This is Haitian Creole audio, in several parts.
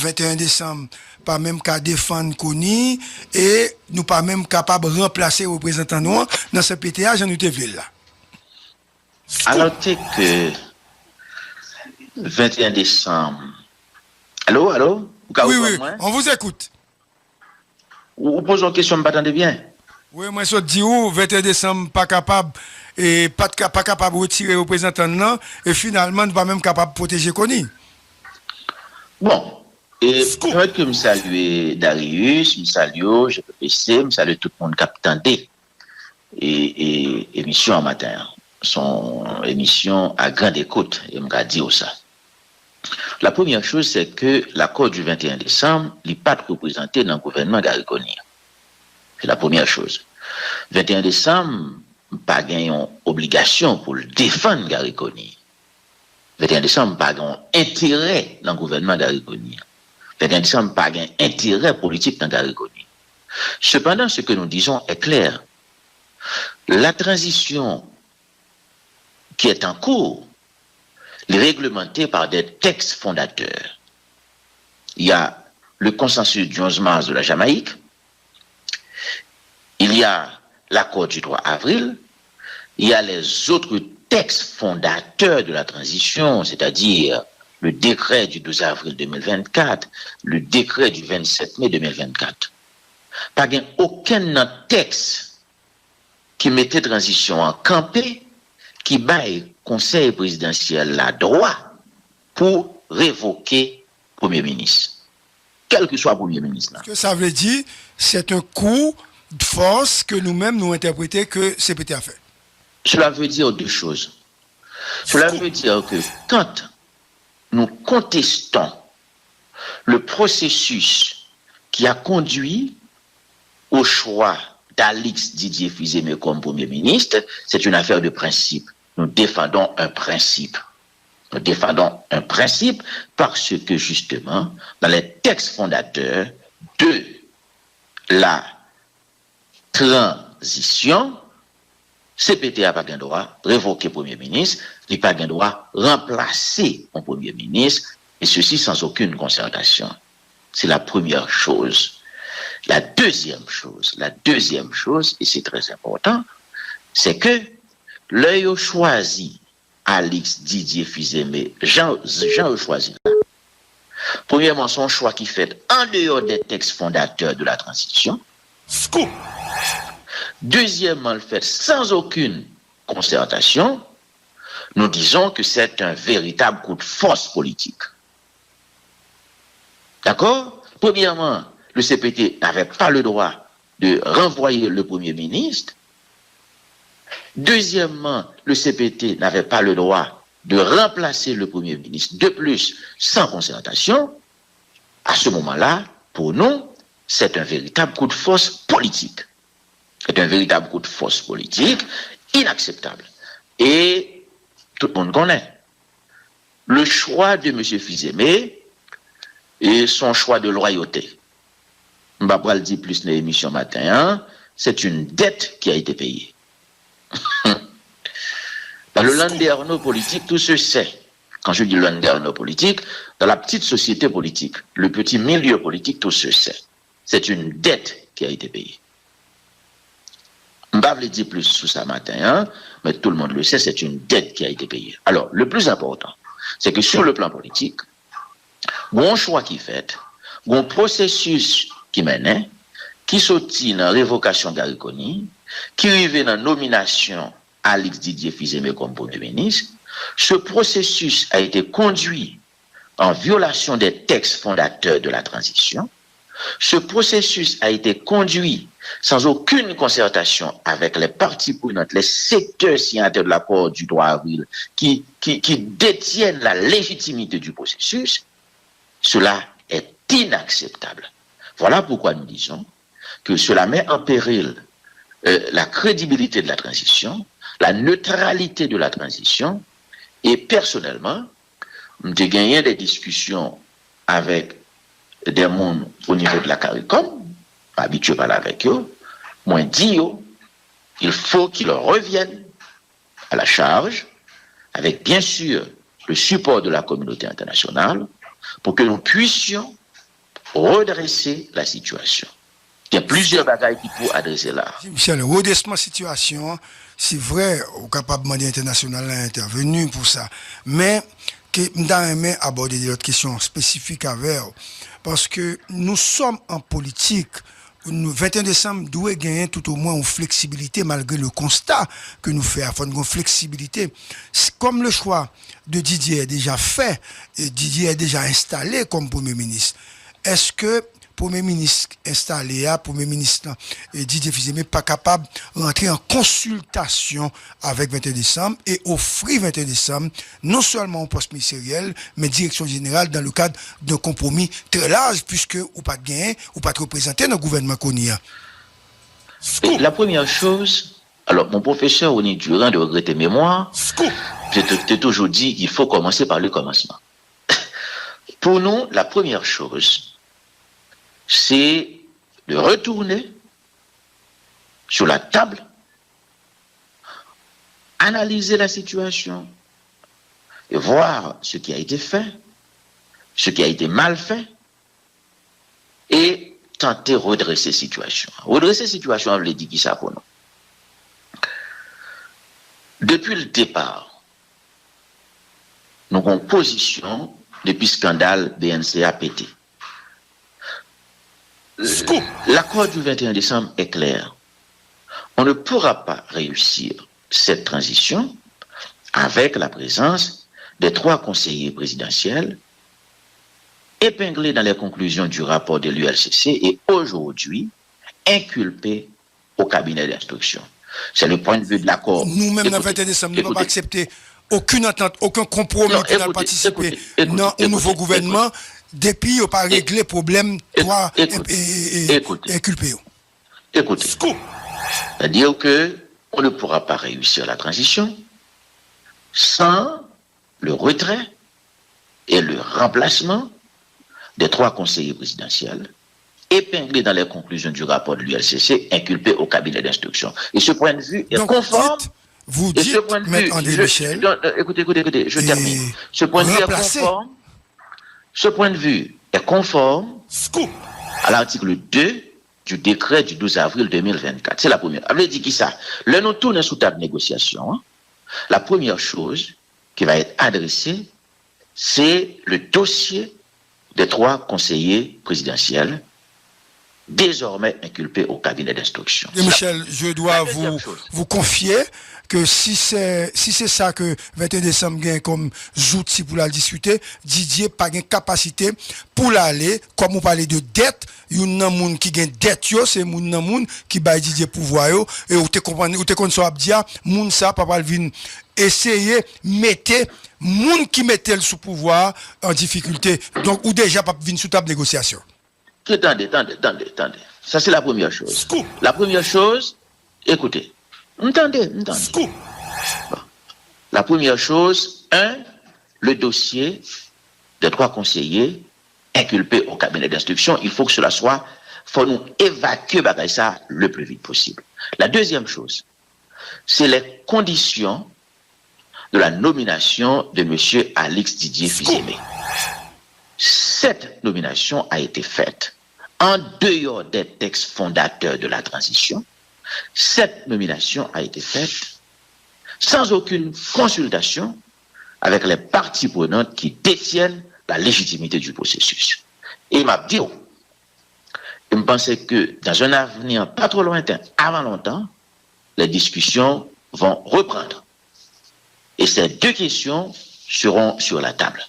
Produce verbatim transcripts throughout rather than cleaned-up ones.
venteyen desanm pa menm ka defann Conille e nou pa menm kapab ranplase reprezantan nou an nan C P T A jan nou te vle l la. Alò te ke venteyen desanm. Alo, alo, ou ka Oui, reponn oui, mwen? On vous écoute. Ou, ou poze yon kesyon, m pa tande byen. Wi, mwen sot di ou, venteyen desanm pa kapab, e, pa t ka, pa kapab retire reprezantan l nan, e finalman, nou pa menm kapab pwoteje Conille. Bon, e Scoop. Pèmèt ke m salye Darius, m salye w, G P P C, m salye tout moun k ap tande e, e, emisyon an maten an. Se yon emisyon à grande écoute, e m ka di w sa. La première chose, c'est que l'accord du vingt et un décembre, li pa t reprezante nan gouvènman Garry Conille. C'est la première chose. Venteyen desanm pa gen yon obligasyon pou l defann Garry Conille. Venteyen desanm pa gen yon enterè nan gouvènman Garry Conille. Venteyen desanm pa gen enterè politik nan Garry Conille. Cependant, ce que nous disons est clair. La transition qui est en cours, li réglementée par des textes fondateurs. Il y a le consensus du onze mars de la Jamaïque, il y a l'accord du trois avril, il y a les autres textes fondateurs de la transition, c'est-à-dire le décret du douze avril deux mille vingt-quatre, le décret du vingt-sept mai deux mille vingt-quatre. Pa gen okenn nan tèks ki mete tranzisyon an kanpe, ki bay konsèy prezidansyèl la dwa pou revoke premye minis. Kèlkeswa premye minis la. Ke sa vle di, c'est un coup de force ke nou menm nou entèprete ke C P T A fè. Cela veut dire deux choses. Cela veut dire que quand nous contestons le processus qui a conduit au choix d'Alix Didier Fils-Aimé comme Premier ministre, c'est une affaire de principe. Nous défendons un principe. Nous défendons un principe parce que justement, dans les textes fondateurs de la tranzisyon, C P T A pa gen dwa revoke premye minis, li pa gen dwa ranplase yon premye minis, et ceci sans aucune concertation. C'est la première chose. La deuxième chose, la deuxième chose, et c'est très important, c'est que lè yo chwazi Alix Didier Fils-Aimé, jan, jan yo chwazi la. Premyèman, se yon chwa ki fèt an deyò des textes fondateurs de la transition. Scoop. Dezyèmman, l fèt sans aucune concertation. Nous disons que c'est un véritable coup de force politique. D'accord? Premièrement, le C P T n'avait pas le droit de renvoyer le Premier ministre. Deuxièmement, le C P T n'avait pas le droit de remplacer le Premier ministre. De plus, sans concertation, à ce moment-là, pour nous, c'est un véritable coup de force politique. C'est un véritable coup de force politique inacceptable. Et tout le monde connaît le choix de M. Fils-Aimé, et son choix de loyauté. M pa pral di plis nan emisyon maten an, c'est une dette qui a été payée. Dans le landerneau politique, tout se sait. Quand je dis landerneau politique, dans la petite société politique, le petit milieu politique, tout se sait. C'est une dette qui a été payée. M pa vle di plis sou sa maten an, mais tout le monde le sait, c'est une dette qui a été payée. Alors, le plus important, c'est que sur le plan politique, gon chwa ki fèt, gon pwosesis ki mennen, ki soti nan revokasyon Garry Conille, ki rive nan nominasyon Alix Didier Fils-Aimé comme Premier ministre. Ce processus a été conduit en violation des textes fondateurs de la transition. Ce processus a été conduit sans aucune concertation avec les parties prenantes, les secteurs signataires de l'accord du trois avril qui, qui, qui détiennent la légitimité du processus. Cela est inacceptable. Voilà pourquoi nous disons que cela met en péril euh, la crédibilité de la transition, la neutralité de la transition, et personnellement, m te genyen de diskisyon avèk de moun o nivo de la CARICOM, m abitye pale avèk yo, mwen di yo, il faut qu'ils reviennent à la charge, avec bien sûr le support de la communauté internationale, pour que nous puissions redresser la situation. Gen plizyè bagay ki pou adrese la. Michel, redresman sitiyasyon an, se vre, ou kapab mande entènasyonal la entèveni pou sa. Men, ke, m ta renmen abòde de lòt kesyon espesifik avè w. Paske nou sòm an politik, nou, venteyen desanm dwe genyen tout o mwen yon fleksibilite malgre le konsta ke nou fè a, fò n gen yon fleksibilite. Kòm le chwa de Didier est déjà fait, e Didier est déjà installé comme Premye Minis, èske Premye Minis enstale a, Premye Minis lan, e Didier Fils-Aimé pa kapab rantre an konsiltasyon avèk venteyen desanm e ofri venteyen desanm non sèlman yon pòs ministeryèl, men direksyon jeneral dans le cadre d'un compromis très large, puiske ou pa t genyen, ou pa t reprezante nan gouvènman kounye a. La première chose, alors mon professeur Rony Durand, de regretter mémoire, je t'ai toujours dit qu'il faut commencer par le commencement. Pour nous, la première chose, c'est de retourner sur la table, analyser la situation, voir ce qui a été fait, ce qui a été mal fait, et tenter redresser situation. Redresser situation, vle di ki sa pou nou? Depi le départ, nou gon pozisyon depi skandal B N C a pete. L'accord du vingt et un décembre est clair. On ne pourra pas réussir cette transition avec la présence des trois conseillers présidentiels épinglés dans les conclusions du rapport de l'U L C C et aujourd'hui inculpés au cabinet d'instruction. C'est le point de vue de l'accord. Nou menm nan venteyen desanm, nou pa aksepte okenn antant, okenn konpwomi pou n al patisipe nan yon nouvo gouvènman depi yo pa regle pwoblèm twa enkilpe yo. Écoutez, c'est-à-dire que on ne pourra pas réussir la transition sans le retrait et le remplacement des trois conseillers présidentiels épinglés dans les conclusions du rapport de l'U L C C inculpés au cabinet d'instruction. Et ce point de vue est conforme. Vous dites, Maître André Michel, écoutez, écoutez, écoutez, je termine. Ce point de vue est conforme. Ce point de vue est conforme à l'article deux du décret du douze avril deux mille vingt-quatre. C'est la première. Ça veut dire qui ça? Là, nous tournons sous table négociation. Hein? La première chose qui va être adressée, c'est le dossier des trois conseillers présidentiels désormais inculpés au cabinet d'instruction. Michel, je dois vous, vous confier que si c'est si c'est ça que venteyen décembre gagne comme zouti pour la discuter, Didier pa gen kapasite pou l ale, kòm ou pale de dèt, youn nan moun ki gen dèt yo, se moun nan moun ki bay Didier pouvwa yo, e ou te konprann, ou te konn sa w ap di a, moun sa pa pral vin eseye mete moun ki mete l sou pouvwa a an difikilte. Donk, ou deja p ap vin sou tab negosyasyon. Tande, tande, tande, tande. Ça, c'est la première chose. La première chose, écoutez. M tande, m tande. Bon. La première chose, un, le dossier des trois conseillers inculpés au cabinet d'instruction, il faut que cela soit, faut nous évacuer bagay ça le plus vite possible. La deuxième chose, c'est les conditions de la nomination de monsieur Alix Didier Fils-Aimé. Cette nomination a été faite en dehors des textes fondateurs de la transition. Cette nomination a été faite sans aucune consultation avec les parties prenantes qui détiennent la légitimité du processus. E m ap di w, e m panse ke dans un avenir pas trop lointain, avant longtemps, les discussions vont reprendre. Et ces deux questions seront sur la table.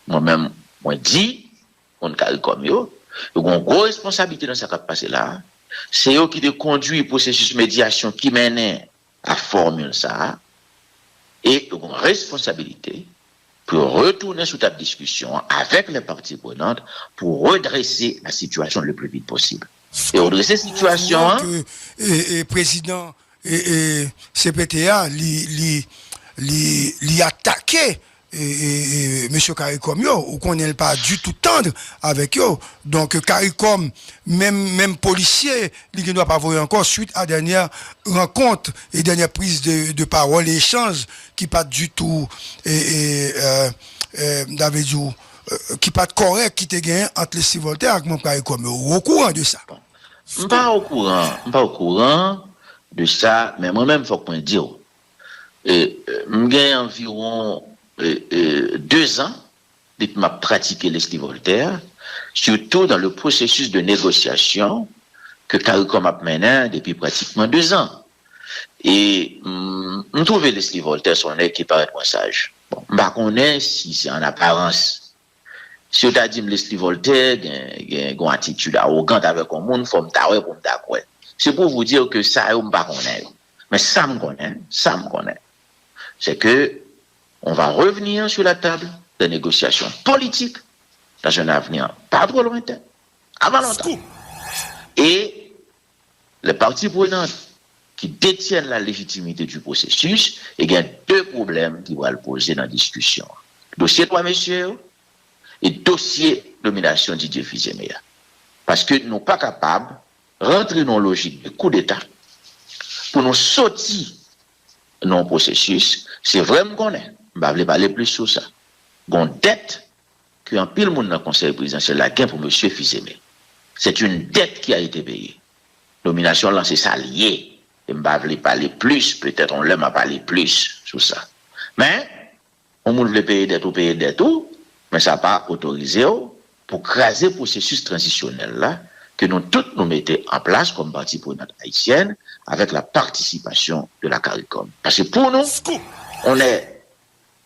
Mwen menm, mwen di, moun CARICOM yo, yo gen yon gwo responsablite nan sa k ap pase la a. Se yo ki te kondwi pwosesis medyasyon ki mennen a fòmil sa a. E yo gen yon responsablite pou yo retounen sou tab diskisyon an avèk les parties prenantes pou redrese la situation le plus vite possible. E redrese sitiyasyon an. Ke, e, e, prezidan e, e, C P T a, li, li, li, li atake e, e, e, mesye CARICOM yo. Ou konnen l pa ditou tandr avèk yo. Donk, CARICOM, menm, menm polisye, li gen dwa pa voye ankò, swit a dènyè rankont e dènyè priz de, de pawòl e echanj ki pa t ditou, e, e, e, e, m ta vle di w, ki pa t kòrèk ki te genyen ant Leslie Voltaire ak manm CARICOM yo. Ou okouran de sa? M pa okouran, m pa okouran de sa, men mwen menm fòk mwen di w. E, e, m gen anviwon e, e, de zan depi m ap pratike Leslie Voltaire, surtout dans le processus de négociation que CARICOM ap mennen depi pratikman de zan. E m, m twouve Leslie Voltaire se yon nèg ki parèt mwen saj. Bon, m pa konnen si se an aparans. Si yo ta di m Leslie Voltaire gen, gen, gen yon atitid awogan avèk yon moun, fò m ta wè pou m ta kwè. Se pou vous dire que sa yo m pa konnen yo. Men sa m konnen, sa m konnen, c'est que on va revenir sur la table des négociations politiques dans un avenir pas trop lointain, avant longtemps. Et les parties prenantes qui détiennent la légitimité du processus, e gen de pwoblèm ki pral poze nan diskisyon an. Dosye twa mesye yo e dosye nominasyon Didier Fils-Aimé a. Paske nou pa kapab rantre nan yon lojik de koudeta pou nou soti nan yon pwosesis. Se vre m konnen, m pa vle pale plis sou sa. Gon dèt ke anpil moun nan Konsèy Prezidansyèl la gen pou mesye Fils-Aimé. C'est une dette qui a été payée. Nominasyon lan se sa l ye. E m pa vle pale plis, petèt yon lè m a pale plis sou sa. Men, yon moun vle peye dèt ou, peye dèt ou, men sa pa otorize w pou kraze pwosesis tranzisyonèl la ke nou tout nou mete an plas kòm pati prenant ayisyèn avèk la partisipasyon de la CARICOM. Paske pou nou, on est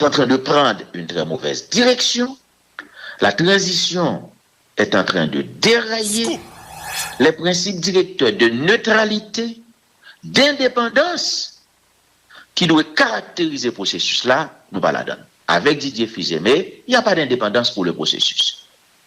en train de prendre une très mauvaise direction. La transition est en train de dérailler. Les principes directeurs de neutralité, d'indépendance ki dwe karakterize pwosesis la, nou pa ladan l. Avèk Didier Fils-Aimé, il n'y a pas d'indépendance pour le processus.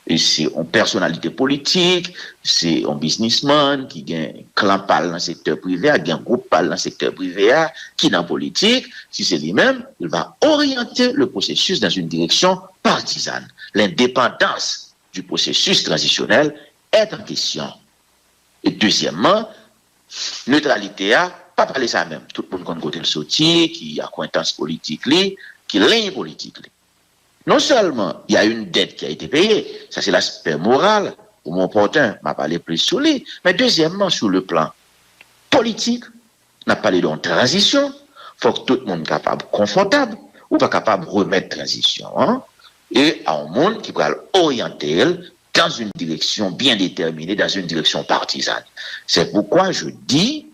E se yon pèsonalite politik, se yon biznismann ki gen klan pa l nan sektè prive a, gen gwoup pa l nan sektè prive a, ki nan politik. Si se li menm, il va orienter le processus dans une direction partisane. L'indépendance du processus transisyonèl est en question. E dezyèmman, netralite a, pa pale sa menm. Tout moun konn kote l soti, ki akwentans politik li, ki liy politik li. Non sèlman y a une dette qui a été payée, sa se laspè moral, ou mwen opòten, m a pale plis sou li, men dezyèmman, sou le plan politik, n ap pale de yon tranzisyon, fòk tout moun kapab konfòtab, ou pa kapab remèt tranzisyon an e a yon moun ki pral oryante l dans une direction bien déterminée, dans une direction partisane. C'est pourquoi je dis,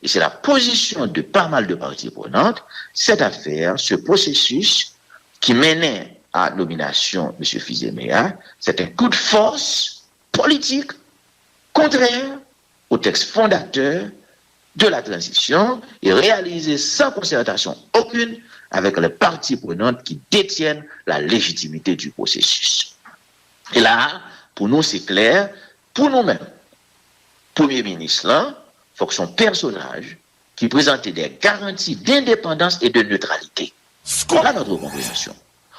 et c'est la position de pas mal de parties prenantes, cette affaire, ce processus qui menait à nomination de M. Fils-Aimé, c'est un coup de force politique contraire au texte fondateur de la transition et réalisé sans concertation aucune avec les parties prenantes qui détiennent la légitimité du processus. E la, pou nou, se klè, pou nou menm, premye minis lan, fòk se yon pèsonaj ki prezante des garanties d'indépendance et de neutralité. Voilà notre compréhension.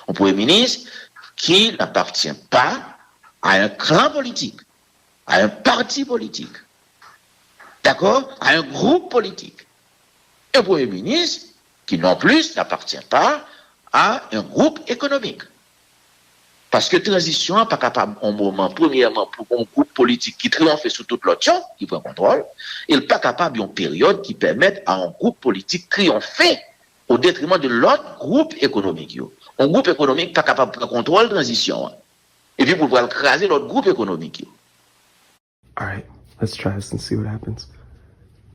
Un premier ministre qui n'appartient pas à un clan politique, à un parti politique, d'accord, à un groupe politique. Un premier ministre qui non plus n'appartient pas à un groupe économique. Paske tranzisyon an pa kapab yon moman, premyèman, pou yon gwoup politik ki triyonfe sou tout lòt yo, ki pran kontwòl, e l pa kapab yon peryòd ki pèmèt a yon gwoup politik triyonfe o detriman de lòt gwoup ekonomik yo. Yon gwoup ekonomik pa kapab pran kontwòl tranzisyon an, epi pou l pral kraze lòt gwoup ekonomik yo. All right, let's try this and see what happens.